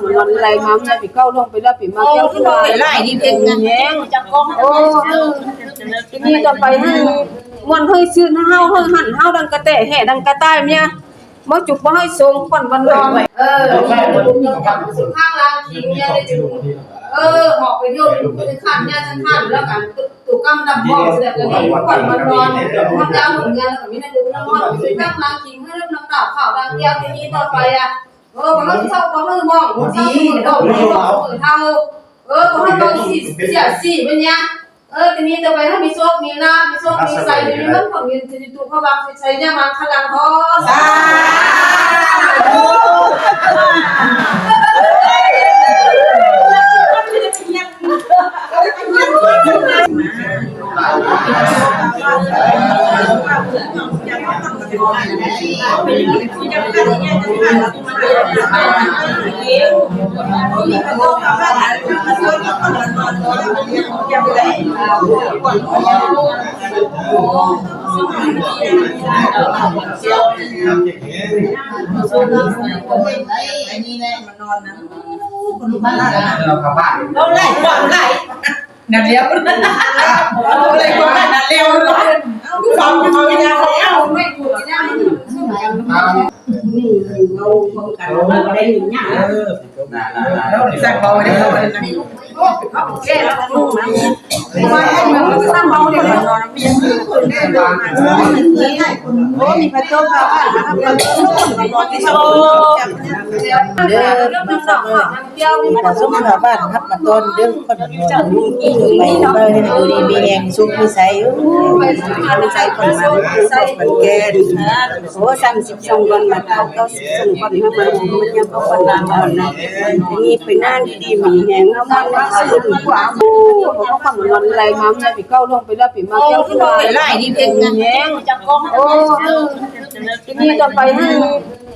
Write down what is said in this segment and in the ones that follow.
ມັນໄຫຼມາເມື່ອປີເກົ່າລ່ວງໄປແລ້ວ ປີໃໝ່ແກ້ວ ຫຼາຍດີເພງນະ ແຮງ ໂອ້ ທີນີ້ຕໍ່ໄປໃຫ້ມ່ວນໃຫ້ຊື່ນ ເຮົາໃຫ້ຫັນເຮົາດັ່ງກະແຕແຫ່ ດັ່ງກະຕ່າຍເມຍ ບໍ່ຈຸກບໍ່ໃຫ້ຊົງ ຂວັນວັນນອນ ເອີ ສຸຂາລັງຄີເມຍໄດ້ຈຸ ເອີ ຫອກໄປໂຍນ ຄືຂັນຍາສັງຂານ ແລ້ວກັນ ຕູກຳດຳບອກ ແລ້ວກໍຂວັນວັນນອນ ມັນຈະເອົາເງິນ ແລ້ວກໍມີໃນລຸກນ້ຳຮ້ອນ ສຸຂາລັງຄີ ເຮືອນນ້ຳຕາຂາວ ດາງແກ້ວ ທີນີ້ຕໍ່ໄປອະ ເອີ ບໍ່ໃຫ້ເຊົາ ບໍ່ໃຫ້ມອງ ບໍ່ໃຫ້ເຊົາ ບໍ່ໃຫ້ເຊົາ ເອີ ບໍ່ໃຫ້ເວົ້າ ເສຍ ເສຍສີເປັນຫຍັງ ເອີ ທີນີ້ຕໍ່ໄປໃຫ້ມີໂຊກ ມີລາບ ມີໂຊກ ມີໄຊ ຢູ່ໃນເຮືອນຂອງເງິນ ທີ່ຢູ່ຕູ້ເຂົ້າວັດ ໃຊ້ຍາມາຂະລັງ ຂໍສາທຸ ອັນນີ້ແຫຼະ ມານອນນຳ ເອົາໄຫຼ ເອົາໄຫຼ ນັ້ນແລ້ວ ເອົາໄຫຼ ນັ້ນແລ້ວ ເອົາ ເອົາ ເອົາ ເອົາ ເອົາ ນີ້ເຮົາເວົ້າກັນ ມັນບໍ່ໄດ້ຫຍັງ ເອີ ເຮົາສັ່ງເບົາໄວ້ເດ້ ເຮົາບໍ່ໄດ້ ໂອ້ ມີປາໂຕ ເດີ ມາສົ່ງຊາວບ້ານຮັບມາຕ້ອນເດີ ໄປເບິ່ງໃຫ້ຢູ່ດີມີແຮງ ສຸກມີໄຊ ໂອ້ຍ ມີໄຊ ຄົນມາ ຄົນແກ່ ໂອ້ ສາມສິບສອງວັນມາເກົ້າ ເກົ້າສິບສອງວັນ ເຮົາມາ ມັນຍັງບໍ່ຄວນລາມານະ ມີໄປນານ ດີໆ ມີແຮງ ເຮົາມານຳຊື່ນກວ່າ ໂອ້ ເຮົາຄວາມນອນໄຫຼມາເມື່ອປີເກົ່າລ່ວງໄປແລ້ວ ປີໃໝ່ແກ້ວ ຫຼາຍດີເພງນະ ແຮງ ໂອ້ ທີນີ້ຕໍ່ໄປໃຫ້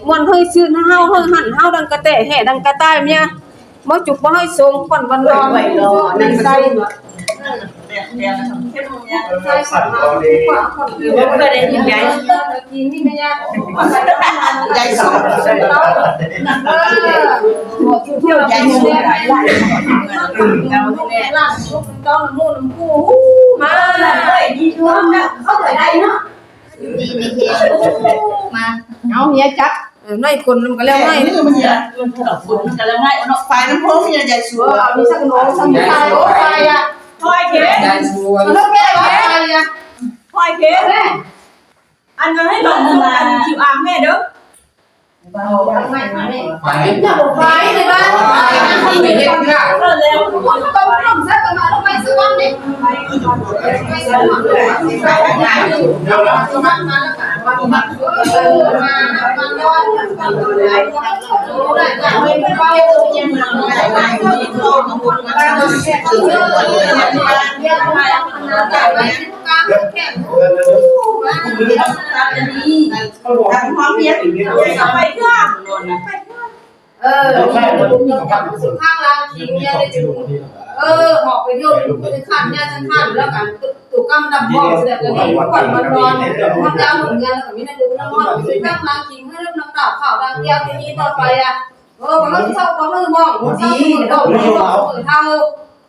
ມ່ວນໃຫ້ຊື່ນ ເຮົາໃຫ້ຫັນເຮົາ ດັ່ງກະແຕແຫ່ ດັ່ງກະຕ່າຍເມຍ ບໍ່ຈຸກບໍ່ໃຫ້ຊົງ ຂວັນວັນນອນ ໃສ່ ໃສ່ຂວັນມາ ຂວັນຄືບໍ່ເຄີຍໄດ້ຍິນໃຫຍ່ ໃຫຍ່ສຸດ ເອີ ໃຫຍ່ສຸດ ເຈົ້ານຳໝູ່ນຳຄູ່ ມາເລີຍ ດີດວງນະ ເຂົາເຄີຍໄດ້ເນາະ ມາ ເອົາເຮຍຈັບ ເອີ ໃນຄົນມັນກໍແລ້ວໄງ ເອີ ມັນກໍແລ້ວໄງເນາະ ຝ່າຍນ້ຳໂພງເຮຍໃຫຍ່ສຸດ ເອີ ມີສັກໂນ ສັກໄຟ ໂອ້ ໄຟອະ ຄອຍເກ ໃຫຍ່ສຸດ ເອີ ໄຟອະ ຄອຍເກ ອັນນັ້ນໃຫ້ລົງອັນຄິວອາແມ່ເດີ ໄຟ ໄຟໃນບ້ານ ໄຟເຮັດເພື່ອ ເອີ ແລ້ວ ເອີ ສຸຂາລັງຄີເມຍໄດ້ຈຸ ເອີ ຫອກໄປໂຍນ ຄືຂັນຍາສັງຂານ ແລ້ວກັນ ຕູກຳດຳບອກ ແລ້ວກໍຂວັນວັນນອນ ມັນຈະເອົາເງິນ ແລ້ວກໍມີໃນລຸກນ້ຳຮ້ອນ ສຸຂາລັງຄີ ເຮືອນນ້ຳຕາຂາວ ດາງແກ້ວ ທີນີ້ຕໍ່ໄປອະ ເອີ ບໍ່ໃຫ້ເຊົາ ບໍ່ໃຫ້ມອງ ບໍ່ໃຫ້ເຊົາ ບໍ່ໃຫ້ເຊົາ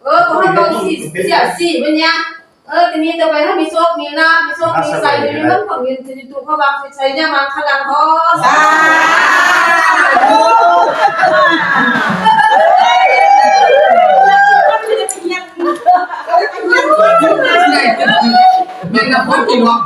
ເອີ ບໍ່ໃຫ້ເວົ້າ ເສຍ ເສຍສີເປັນຫຍັງ ເອີ ທີນີ້ຕໍ່ໄປໃຫ້ມີໂຊກ ມີລາບ ມີໂຊກ ມີໄຊ ຢູ່ໃນເຮືອນຂອງເງິນ ທີ່ຢູ່ຕູ້ເຂົ້າວັດ ໃຊ້ຍາມາຂະລັງ ຂໍສາທຸ ແມ່ນນະຄົນກິນວະ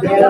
ເອີ